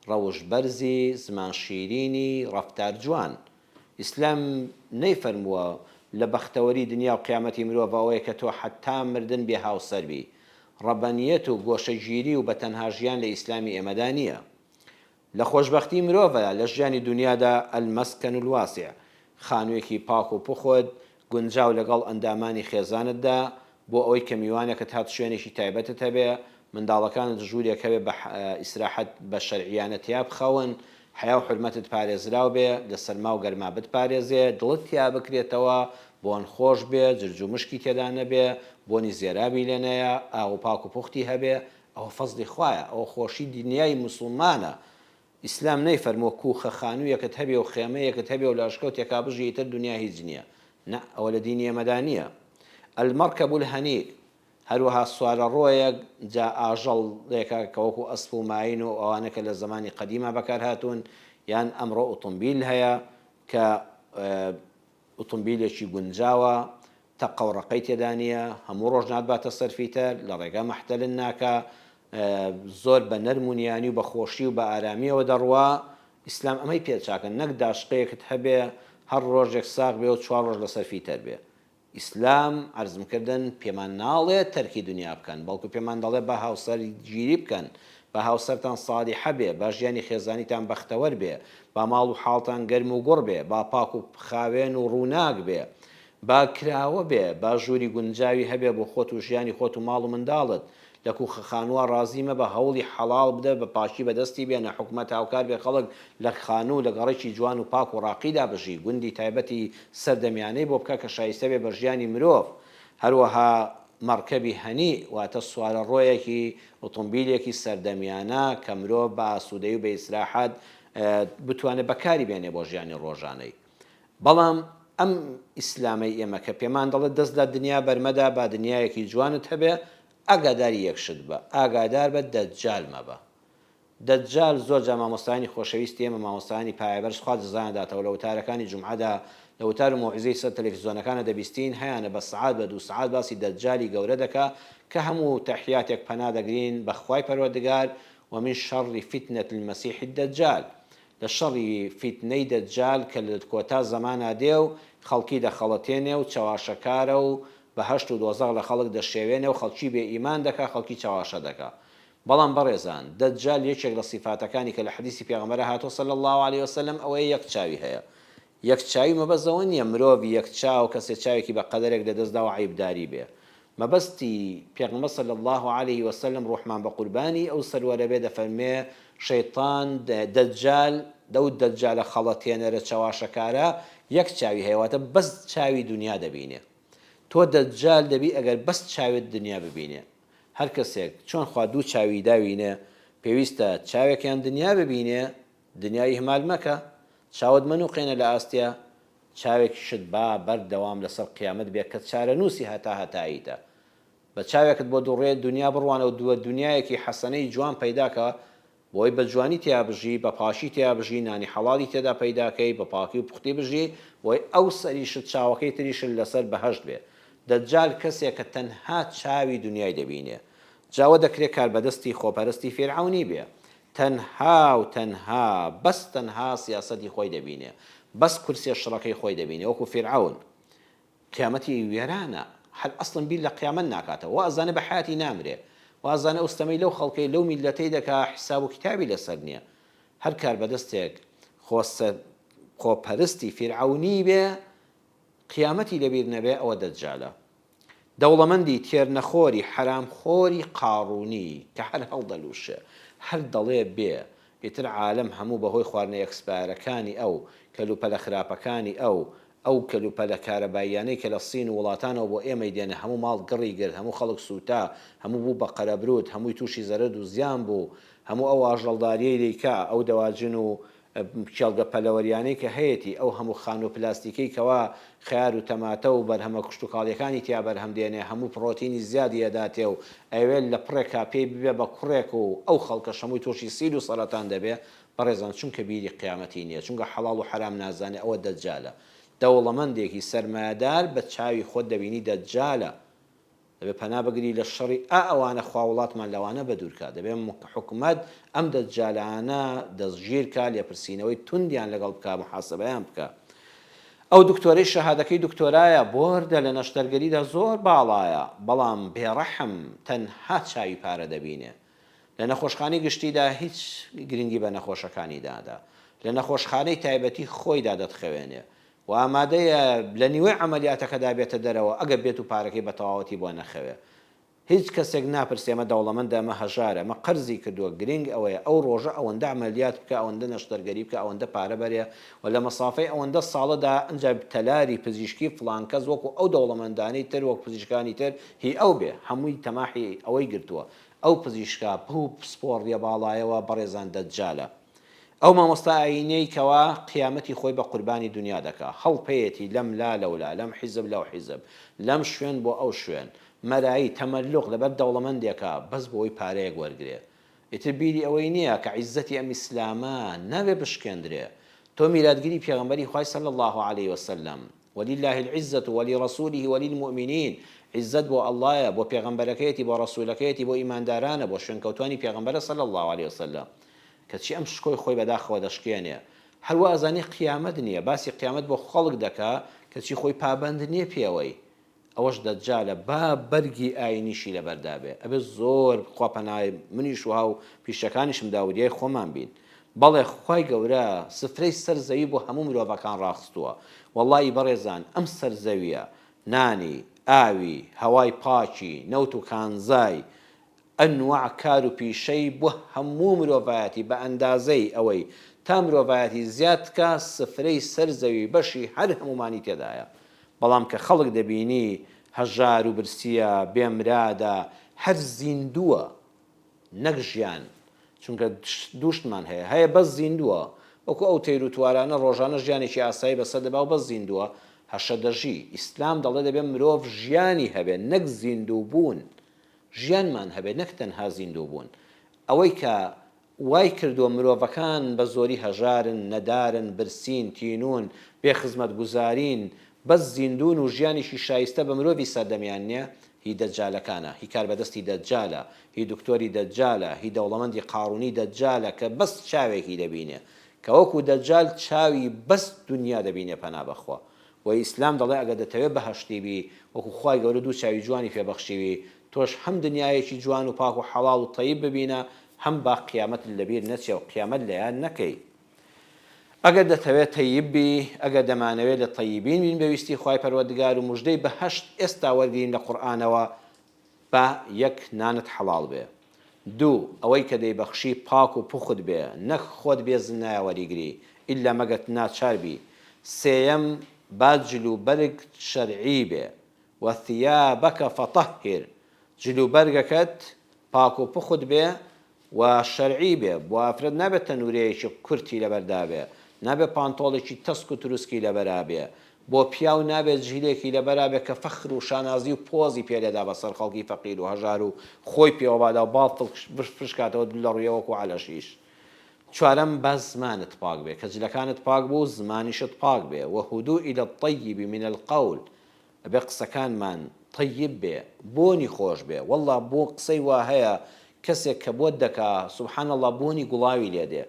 ڕەوشت بەرزی زمان شیرینی ڕەفتار جوان. ئیسلام نەیفەرمووە لە بەختەوەری دنیا و قیامەتی مرۆڤ ئەوەیە کە تۆ حەتا مردن بێ هاوسەر بی. ڕەبەنیەت و گۆشەگیری و بە تەنها ژیان لە ئیسلامی ئێمەدا نییە. لە خۆشبەختی مرۆڤە لە ژیانی دونیادا المسکن الواسع خانوویەکی پاک و پوخت گونجاو لەگەڵ ئەندامانی خێزانتدا بۆ ئەوەی کە میوانێکت هات شوێنێکی تایبەتت هەبێ منداڵەکانت ژوورێک هەبێ بە ئیسراحەت بە شەرعیانە تیا بخەون حەیا و حورمەتت پارێزراو بێ لە سەرما و گەرما بتپارێزێ دڵت تیا بکرێتەوە بۆن خۆش بێ جرج و مشکی تێدا نەبێ بۆنی زێرابی لێ نەیە ئاو پاک و پوختی هەبێ ئەوە فەزڵی خوایە ئەوە خۆشی دنیای موسڵمانە ئیسلام نەیفەرمووە کوخە خانوویەکت هەبێ و خێمەیەکت هەبێ و لە ئەشکەوتێکا بژی ئیتر دنیا هیچ نییە نا ئەوە لە دینی ئێمەدا نییە المرکب الهنیء هەروەها سوارەڕۆیەک جا ئاژەڵێکە کە وەکو ئەسپ و ماین و ئەوانە کە لە زەمانی قەدیما بەکارهاتوون یان ئەمڕۆ ئوتومبیل هەیە کە ئوتومبیلێکی گونجاوە، تەقە و ڕەقەی تێدا نییە، هەموو ڕۆژ ناتباتە سەر فیتەر، لە ڕێگا مەحتەلت ناکا، زۆر بە نەرم و نیانی و بە خۆشی و بە ئارامییەوە دەڕوا، ئیسلام ئەمەی پێ چاکە، نەک داشقەیەکت هەبێ هەر ڕۆژێک ساغ بێ و چوار ڕۆژ لەسەر فیتەر بێ. ئیسلام، عەرزم کردن، پێمان ناڵێ تەرکی دونیا بکەن، بەڵکو پێمان دەڵێ با هاوسەرگیری بکەن، با هاوسەرتان ساڵیحە بێ، با ژیانی خێزانیتان بەختەوەر بێ، با ماڵ و حاڵتان گەرم و گوڕ بێ، با پاک و خاوێن و ڕووناک بێ. با کراوە بێ، با ژووری گونجاوی هەبێ بۆ خۆت و ژیانی خۆت و ماڵ و منداڵت. لە کوخە خانووا ڕازی مەبە، هەوڵی حەڵاڵ بدە بە پاکی بەدەستی بێنە، حکومەت هاوکار بێ خەڵک لە خانوو لە گەڕەکی جوان و پاک و ڕاقیدا بژی، گوندی تایبەتی سەردەمیانەی بۆ بکە کە شایستە بێ بە ژیانی مرۆڤ. هەروەها مەڕکەبی هەنی، واتە سوارەڕۆیەکی، ئۆتۆمبیلێکی سەردەمیانە کە مرۆڤ بە ئاسوودەیی و بە ئیسراحەت بتوانێ بەکاری بێنێ بۆ ژیانی ڕۆژانەی. بەڵام ئەم ئیسلامەی ئێمە کە پێمان دەڵێت دەست لە دنیا بەرمەدە با دنیایەکی جوانت هەبێ، ئاگاداری یەک شت بە، ئاگادار بە دەجال مەبە. دەجال زۆر جار مامۆستایانی خۆشەویستی ئێمە مامۆستایانی پایەبەرز خوا جزایان داتەوە لە وتارەکانی جومعەدا لە وتار و مەوعیزەی سەر تەلەفیزۆنەکانە دەبیستین هەیانە بە سەعات بە دوو سەعات باسی دەجالی گەورە دەکا کە هەموو تەحیاتێک پەنا دەگرین بە خوای پەروەردگار ومن شر فتنە المسیح الدجال لە شەڕی فیتنەی دەجال کە لە کۆتا زەمانا دێ و خەڵکی دەخەڵەتێنێ و چەواشەکارە و بەهەشت و دۆزەخ لە خەڵک دەشێوێنێ و خەڵکی بێ ئیمان دەکا خەڵکی چەواشە دەکا بەڵام بەڕێزان دەجال یەکێک لە سیفاتەکانی کە لە حەدیسی پێغەمبەرا هاتووە صلی اللە علیە وسلم ئەوەیە یەک چاوی هەیە یەک چاوی مەبەست ئەوە نییە مرۆڤ یەک چاو کەسێ چاوێکی بە قەدەرێک لە دەست داوە عەیبداری بێ مەبەستی پێغەمبەر صلی اللە علیه وسلم ڕوحمان بە قوربانی ئەو سەروەرە بێ دەفەرموێ شەیتان دەجال ئەو دەجالە خەڵەتێنەرە چەواشەکارە یەک چاوی هەیە واتە بەس چاوی دونیا دەبینێ تۆ دەجال دەبی ئەگەر بەس چاوت دنیا ببینێ هەر کەسێک چۆن خوا دوو چاوی داوینێ پێویستە چاوێکیان دنیا ببینێ دنیا ئیهمال مەکە چاوت مەنوقێنە لە ئاستیا چاوێکیشت با بەردەوام لەسەر قیامەت بێ کە چارەنووسی هەتا هەتاییتە بە چاوێکت بۆ دوڕێ دنیا بڕوانە و دووە دنیایەکی حەسەنەی جوان پەیدا کە بۆی بە جوانی تیا بژی بە پاکی تیا بژی نانی حەڵاڵی تێدا پەیدا کەی بە پاکی و پوختی بژی بۆی ئەو سەریشت چاوەکەی تریشت لەسەر بەهەشت بێ دەجال کەسێکە تەنها چاوی دنیای دەبینێ جا وە دەکرێ کاربەدەستی خۆپەرستی فیرعەونی بێ تەنها و تەنها بەس تەنها سیاسەتی خۆی دەبینێ بەس کورسیە شڕەکەی خۆی دەبینێ وەکو فیرعەون قیامەتی وێرانە هەر ئەسڵەن بیر لە قیامەت ناکاتەوە وا ئەزانێ بە حەیاتی نامرێ وا ئەزانێ ئەو ستەمەی لەو خەڵکەی لەو میللەتەی دەکا حیساب و کیتابی لەسەر نیە هەر کاربەدەستێک خۆ خۆپەرستی فیرعەونی بێ قیامەتی لەبیر نەبێ ئەوە دەجالە. دەوڵەمەندی تێرنەخۆری حەرامخۆری قاڕوونی کە هەر هەڵدەلووشێ هەر دەڵێ بێ ئیتر عالەم هەموو بەهۆی خواردنە expire ەکانی ئەو کەلوپەلە خراپەکانی ئەو ئەو کەلوپەلە کارەباییانەی کە لە سین و وڵاتانەوە بۆ ئێمەی دێنە هەموو ماڵ گڕی گرت هەموو خەڵک سووتا هەموو بوو بە قەرەبرووت هەمووی تووشی زەرەد و زیان بوو هەموو ئەو ئاژەڵداریەی دەیکا ئەو دەواجن و کێڵگە پەلەوەریانەی کە هەیەتی، ئەو هەموو خانووە پلاستیکەی کەوا خەیار و تەماتە و بەرهەمە کشتوکاڵیەکانی تیا بەرهەم دێنێ هەموو پڕۆتینی زیادی ئەداتێ و ئەیەوێ لە پڕێکا پێی ببێ بە کوڕێک و ئەو خەڵکەش هەمووی تووشی سیل و سەرەتان دەبێ بەڕێزان چونکە بیری قیامەتی نیە چونکە حەڵاڵ و حەرام نازانێ ئەوە دەجالە دەوڵەمەندێکی سەرمایەدار بە چاوی خۆت دەبینی دەجالە دەبێ پەنا بگری لە شەڕی ئا ئەوانە خوا وڵاتمان لەوانە بەدوور کا دەبێ حکومەت ئەم دەجالانە دەستگیر کا لێپرسینەوەی توندیان لەگەڵ بکا محاسبەیان بکا ئەو دکتۆرەی شەهادەکەی دکتۆرایە بۆردە لە نەشتەرگەریدا زۆر باڵایە بەڵام بێڕەحم تەنها چاوی پارە دەبینێ لە نەخۆشخانەی گشتیدا هیچ گرنگی بە نەخۆشەکانی نادا لە نەخۆشخانەی تایبەتی خۆیدا دەتخەوێنێ و ئامادەیە لە نیوەی عەمەلیاتەکەدا بێتە دەرەوە ئەگەر بێتو پارەکەی بە تەواوەتی بۆ نەخەوێ. هیچ کەسێک ناپرسێ ئەمە دەوڵەمەندە ئەمە هەژارە ئەمە قەرزی کردووە گرنگ ئەوەیە ئەو ڕۆژە ئەوەندە عەمەلیات بکا ئەوەندە نەشتەرگەری بکا ئەوەندە پارە بەرێ و لە مەسافەی ئەوەندە ساڵەدا ئنجا تەلاری پزیشکی فڵان کەس وەکو ئەو دەوڵەمەندانەی تر وەک پزیشکانی تر هی ئەو بێ هەمووی تەماحی ئەوەی گرتووە ئەو پزیشکە بەو پسپۆڕیە باڵایەوە بەڕێزان دەجالە. ئەو مامۆستا ئایینیەی کەوا قیامەتی خۆی بە قوربانی دونیا دەکا، هەڵپەیەتی لەم لا لەولا، لەم حیزب لەو حیزب، لەم شوێن بۆ ئەو شوێن، مەرایی، تەمەلوق، لەبەر دەوڵەمەندێکا بەس بۆی پارەیەک وەرگرێ. ئیتر بیری ئەوەی نیە کە عیززەتی ئەم ئیسلامە نابێ بشکێندرێ. تۆ میراتگری پێغەمبەری خوای صلی اللە علیە وسلم، وللە العزە ولرسوله وللمومنین، عیززەت بۆ اللە یە، بۆ پێغەمبەرەکەیەتی، بۆ ڕەسولەکەیەتی، بۆ ئیماندارانە، بۆ شوێنکەوتوانی پێغەمبەرە صلی اللە علیە وسلم. کەچی ئەم شکۆی خۆی بەداخەوە دەشکێنێ. هەر وا ئەزانێ قیامەت نییە، باسی قیامەت بۆ خەڵک دەکا، کەچی خۆی پابەند نییە پێوەی. ئەوەش دەجالە، با بەرگی ئایینیشی لەبەردا بێ. ئەبێ زۆر خوا پەنای منیش و هاو پیشەکانیشم دا وریای خۆمان بین. بەڵێ خوای گەورە سفرەی سەر زەوی بۆ هەموو مرۆڤەکان ڕاخستووە. وەڵڵاهی بەڕێزان ئەم سەر زەویە نانی، ئاوی، هەوای پاکی، نەوت و کانزای، ئەنواع کار و پیشەی بۆ هەموو مرۆڤایەتی بە ئەندازەی ئەوەی تا مرۆڤایەتی زیاد کا سفرەی سەر زەوی بەشی هەر هەموومانی تێدایە بەڵام کە خەڵک دەبینی هەژار و برسیە بێ مرادە هەر زیندووە نەک ژیان چونکە دووشتمان هەیە هەیە بەس زیندووە وەکو ئەو تەیر و توارانە ڕۆژانە ژیانێکی ئاسایی بەسەر دەبا و بەس زیندووە هەشە دەژی ئیسلام دەڵێ دەبێ مرۆڤ ژیانی هەبێ نەک زیندوو بوون ژیانمان هەبێ نەک تەنها زیندوو بوون ئەوەی کە وای کردووە مرۆڤەکان بە زۆری هەژارن، نەدارن، برسین، تینوون، بێ خزمەتگوزارین، بەس زیندوون و ژیانێکی شایستە بە مرۆڤی سەردەمیان نیە، هی دەجالەکانە، هی کاربەدەستی دەجالە، هی دکتۆری دەجالە، هی دەوڵەمەندی قاڕونی دەجالە کە بەس چاوێکی دەبینێ، کە وەکو دەجال چاوی بەس دونیا دەبینێ پەنا بەخوا. وە ئیسلام دەڵێ ئەگەر دەتەوێ بەهەشتی بی وەکو خوای گەورە دوو چاوی جوانی پێ بەخشیوی تۆش هەم دنیایەکی جوان و پاک و حەڵاڵ و تەیب ببینە هەم با قیامەتت لەبیر نەچێ و قیامەت لەیاد نەکەی ئەگەر دەتەوێ تەیب بی ئەگەر دەمانەوێ لە تەیبین بین بە ویستی خوای پەروەردگار و موژدەی بەهەشت ئێستا وەرگرین لە قورئانەوە با یەک نانت حەڵاڵ بێ دوو ئەوەی کە دەیبەخشی پاک و پوخت بێ نەک خۆت بێ زنایە وەریگری ئیلا مەگەر ناچار بی سێیەم با جل و بەرگ شەرعی بێ وثیابک فطهر جل و بەرگەکەت پاک و پوخت بێ و شەرعی بێ، بۆ ئافرەت نابێ تەنورەیەکی کورتی لەبەردا بێ، نابێ پانتۆڵێکی تەسک و تروسکی لەبەرا بێ، بۆ پیاو نابێ جلێکی لەبەرا بێ کە فەخر و شانازی و پۆزی پێ لێدا بەسەر خەڵکی فەقیر و هەژار و خۆی پێوە بادا و باڵ فشکاتەوە لە ڕوویە وەکوو عەلەشیش. چوارەم، با زمانت پاک بێ، کە جلەکانت پاک بوو زمانیشت پاک بێ، وهدوا الی الطیب من القول، ئەبێ قسەکانمان تەیب بێ بۆنی خۆش بێ واللە بۆ قسەی وا هەیە کەسێک کە بۆت دەکا سبحان اللە بۆنی گوڵاوی لێ دێ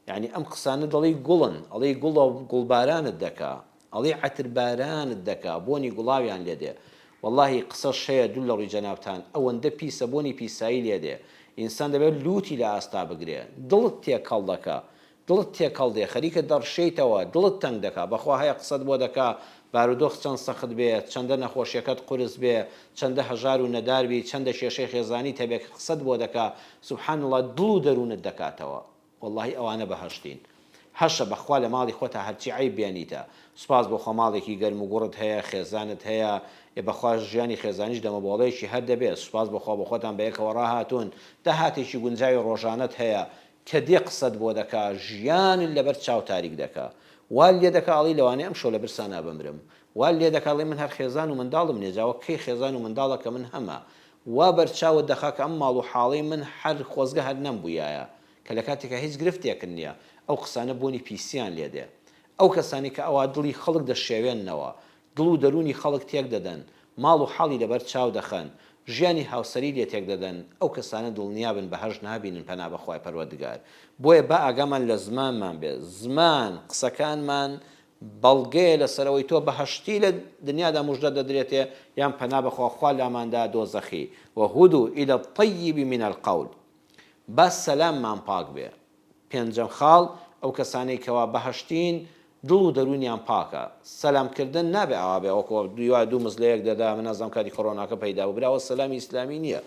یانی ئەم قسانە دەڵێی گوڵن ئەڵێی گوڵە گوڵبارانت دەکا ئەڵێی عەتر بارانت دەکا بۆنی گوڵاویان لێ دێ واللەهی قسەش هەیە دوور لە ڕووی جەنابتان ئەوەندە پیسە بۆنی پیسایی لێ دێ ئینسان دەبێ لوتی لە ئاستا بگرێ دڵت تێکەڵ دەکا دڵت تێکەڵ دێ خەریکە دەڕشێیتەوە دڵت تەنگ دەکا بەخوا هەیە قسەت بۆ دەکا بارودۆخ چەند سەخت بێ چەندە نەخۆشیەکەت قورس بێ چەندە هەژار و نەدار بی چەندە کێشەی خێزانیت هەبێ کە قسەت بۆ دەکا سبحان اللە دڵ و دەرونت دەکاتەوە وەڵاهی ئەوانە بەهەشتین هەشە بەخوا لە ماڵی خۆتا هەرچی عەیب بێنیتە سوپاس بۆ خوا ماڵێکی گەرم و گوڕت هەیە خێزانت هەیە ئێ بەخوا ژیانی خێزانیش دەمەبۆڵەیەکی هەر دەبێ سوپاس بۆ خوا بۆخۆتان بەیەکەوە ڕاهاتوون داهاتێکی گونجاوی ڕۆژانەت هەیە کە دێ قسەت بۆ دەکا ژیانت لەبەر چاو تاریک دەکا وات لێ دەکا ئەڵێی لەوانەیە ئەمشەو لە برسانا بمرم وات لێ دەکا ئەڵێی من هەر خێزان و منداڵم نیە جا وەک کەی خێزان و منداڵە کە من هەمە وا بەرچاوت دەخا کە ئەم ماڵ و حاڵەی من هەر خۆزگە هەر نەمبویایە کە لە کاتێکا هیچ گرفتێکت نیە ئەو قسانە بۆنی پیسیان لێ دێ ئەو کەسانەی کە ئەوا دڵی خەڵک دەشێوێننەوە دڵ و دەروونی خەڵک تێک دەدەن، ماڵ و حاڵی لەبەر چاو دەخەن، ژیانی هاوسەری لێ تێک دەدەن، ئەو کەسانە دڵنیابن بەهەشت نابینن پەنا بە خوای پەروەردگار. بۆیە با ئاگامان لە زمانمان بێ، زمان، قسەکانمان بەڵگەیە لەسەر ئەوەی تۆ بەهەشتی لە دنیادا موژدە دەدرێتێ یان پەنا بە خوا خوا لاماندا دۆزەخی، وهدوا الی الطیب من القول. با سەلاممان پاک بێ. پێنجەم خاڵ، ئەو کەسانەی کەوا بەهەشتین دڵ و دەروونیان پاکە، سەلام کردن نابێ ئاوا بێ وەکو دوای دوو مز لەیەک دەدا من نازانم کاتی کۆرۆناکە پەیدا بوو برا ئەوە سەلامی ئیسلامی نییە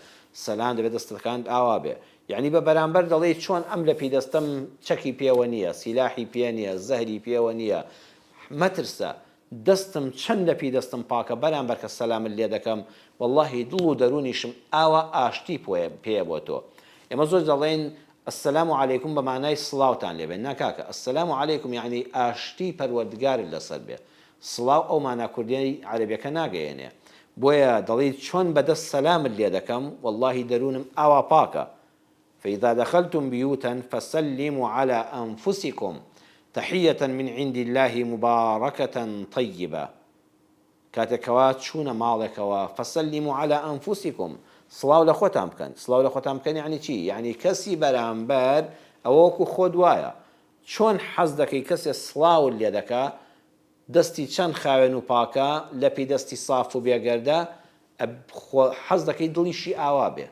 سەلام دەبێ دەستەکانت ئاوا بێ یەعنی بە بەرامبەر دەڵێی چۆن ئەم لەپی دەستەم چەکی پێوە نییە سیلاحی پێ نییە زەهری پێوە نییە مەترسە دەستم چەند لەپی دەستم پاکە بەرامبەر کە سەلامت لێ دەکەم وەڵاهی دڵ و دەروونیشم ئاوا ئاشتی پێیە بۆ تۆ ئێمە زۆر دەڵێین السلام علیکم بە مانای سڵاوتان لێ بێ نا کاکە السلام علیکم یەعنی ئاشتی پەروەردگارت لەسەر بێ سڵاو ئەو مانا کوردیەی عەرەبیەکە ناگەیەنێ بۆیە دەڵێی چۆن بەدەست سەلامت لێ دەکەم وەڵاهی دەروونم ئاوا پاکە فاذا دخلتم بیوتا فسلموا علی انفسکم تحیە من عند اللە مبارکە طیبە کاتێک کەوا چوونە ماڵێکەوە فسلموا علی انفسکم سڵاو لە خۆتان بکەن سڵاو لە خۆتان بکەن یەعنی چی یەعنی کەسی بەرامبەر ئەوە وەکو خۆت وایە چۆن حەز دەکەی کەسێ سڵاوت لێ دەکا دەستی چەند خاوێن و پاکە لەپی دەستی ساف و بێگەردە خۆ حەز دەکەی دڵیشی ئاوا بێ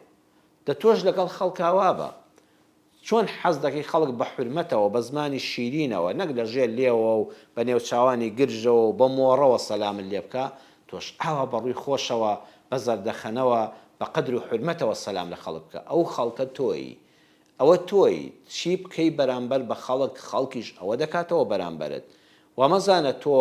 دە تۆش لەگەڵ خەڵکا وابە. چۆن حەز دەکەی خەڵک بە حورمەتەوە، بە زمانی شیرینەوە، نەک لە ژێر لێوەوە و بە نێوچاوانی گرژەوە و بە مۆڕەوە سەلامت لێ بکا، تۆش ئاوا بە ڕووی خۆشەوە، بە زەردەخەنەوە، بە قەدر و حورمەتەوە سەلام لە خەڵک بکە. ئەو خەڵکە تۆیی. ئەوە تۆی، چی بکەی بەرامبەر بە خەڵک، خەڵکیش ئەوە دەکاتەوە بەرامبەرت. وامەزانە تۆ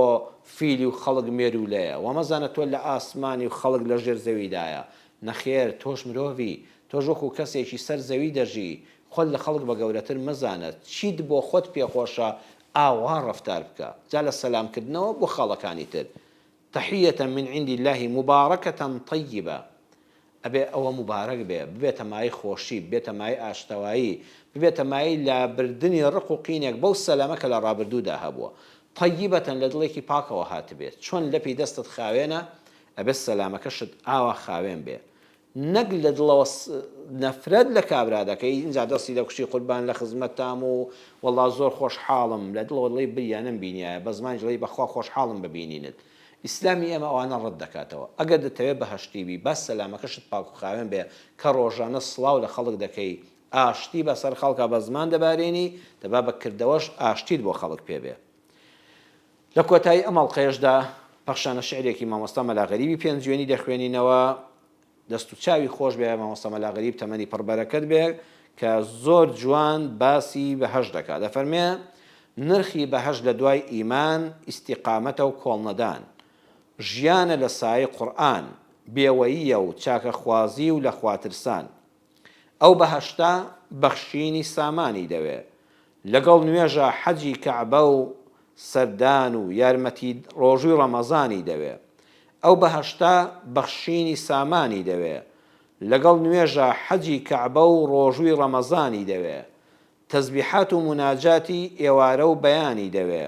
فیلی و خەڵک مێروولەیە، وامەزانە تۆ لە ئاسمانی و خەڵک لە ژێر زەویدایە. نەخێر، تۆش مرۆڤی، تۆش وەکو کەسێکی سەر زەوی دەژی، خۆت لە خەڵک بە گەورەتر مەزانە، چیت بۆ خۆت پێخۆشە ئاوا ڕەفتار بکە، جا لە سەلام کردنەوە بۆ خاڵەکانی تر، تحیە من عند اللە مبارکە طیبە، ئەبێ ئەوە موبارەک بێ، ببێتە مایەی خۆشی، ببێتە مایەی ئاشتەوایی، ببێتە مایەی لابردنی ڕق و قینێک بەو سەلامە کە لە ڕابردوودا هەبووە. طیبە لە دڵێکی پاکەوە هاتبێ، چۆن لەپی دەستت خاوێنە، ئەبێ سەلامەکەشت ئاوا خاوێن بێ. نەک لە دڵەوە نەفرەت لە کابرا دەکەی ئینجا دەستی دەکوشی قوربان لە خزمەتتام و وەڵا زۆر خۆشحاڵم لە دڵەوە دڵی بریا نەمبینیایە بە زمانیش دڵی بەخوا خۆشحاڵم بە بینینت ئیسلامی ئێمە ئەوانە ڕەت دەکاتەوە ئەگەر دەتەوێ بەهەشتی بی با سەلامەکەشت پاک و خاوێن بێ کە ڕۆژانە سڵاو لە خەڵک دەکەی ئاشتی بەسەر خەڵکا بە زمان دەبارێنی دەبا بە کردەوەش ئاشتیت بۆ خەڵک پێ بێ. لە کۆتایی ئەم ئەڵقەیەشدا پەخشانە شیعرێکی مامۆستا مەلا غەریبی پێنجوێنی دەخوێنینەوە، دەست و چاوی خۆش بێ مامۆستا مەلا غەریب تەمەنی پڕ بەرەکەت بێ کە زۆر جوان باسی بەهەشت دەکا دەفەرمێ، نرخی بەهەشت لە دوای ئیمان ئیستیقامەتە و کۆڵنەدان، ژیانە لە سایەی قورئان، بێوەییە و چاکەخوازی و لەخواترسان. ئەو بەهەشتە بەخشینی سامانی دەوێ، لەگەڵ نوێژا حەجی کەعبە و سەردان و یارمەتی ڕۆژووی ڕەمەزانی دەوێ. ئەو بەهەشتە بەخشینی سامانی دەوێ، لەگەڵ نوێژا حەجی کەعبە و ڕۆژووی ڕەمەزانی دەوێ. تەزبیحات و موناجاتی ئێوارە و بەیانی دەوێ.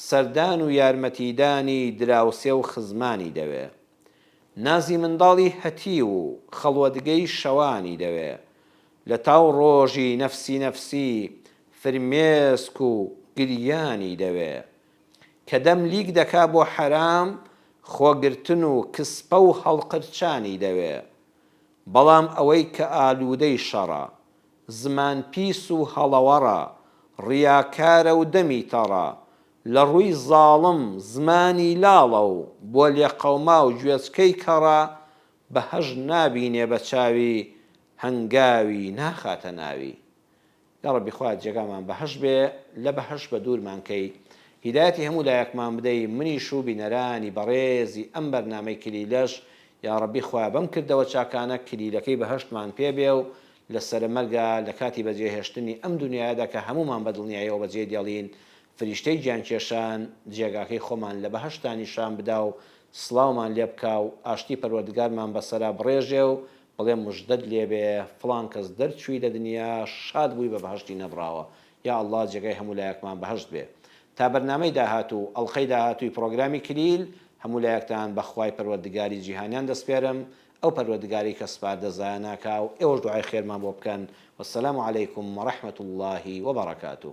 سەردان و یارمەتیدانی دراوسێ و خزمانی دەوێ. نازی منداڵی هەتیو و خەڵوەتگەی شەوانی دەوێ. لە تاو ڕۆژی نەفسی نەفسی فرمێسک و گریانی دەوێ. کە دەم لیک دەکا بۆ حەرام خۆگرتن و کسپە و هەڵقرچانی دەوێ. بەڵام ئەوەی کە ئالوودەی شەڕە. زمان پیس و هەڵەوەڕە، ڕیاکارە و دەمی تەڕە، لە ڕووی زاڵم زمانی لاڵە و بۆ لێقەوماو گوێچکەی کەڕە، بەهەشت نابینێ بە چاوی، هەنگاوی ناخاتە ناوی. یاڕەبی خوایە جێگامان بەهەشت بێ لە بەهەشت بە دوورمان کەی هیدایەتی هەموو لایەکمان بدەی منیش و بینەرانی بەڕێزی ئەم بەرنامەی کلیلەش یاڕەبی خوایە بەم کردەوە چاکانە کلیلەکەی بەهەشتمان پێ بێ و لە سەرەمەرگا لە کاتی بەجێهێشتنی ئەم دونیایەدا کە هەموومان بە دڵنیایەوە بەجێی دێڵین فریشتەی گیانکێشان جێگاکەی خۆمان لە بەهەشتا نیشان بدا و سڵاومان لێ بکا و ئاشتی پەروەردگارمان بەسەرا بڕێژێ و بڵێ مژدەت لێ بێ فڵان کەس دەرچووی لە دنیا شاد بووی بە بەهەشتی نەبڕاوە یا اللە جێگای هەموو لایەکمان بەهەشت بێ تا بەرنامەی داهاتوو ئەڵقەی داهاتووی پڕۆگرامی کلیل هەموو لایەکتان بە خوای پەروەردگاری جیهانیان دەسپێرم ئەو پەروەردگارەی کە سپاردە زایە ناکا و ئێوەش دوعای خێرمان بۆ بکەن والسلام علیکم ورحمە اللە وبرکاته.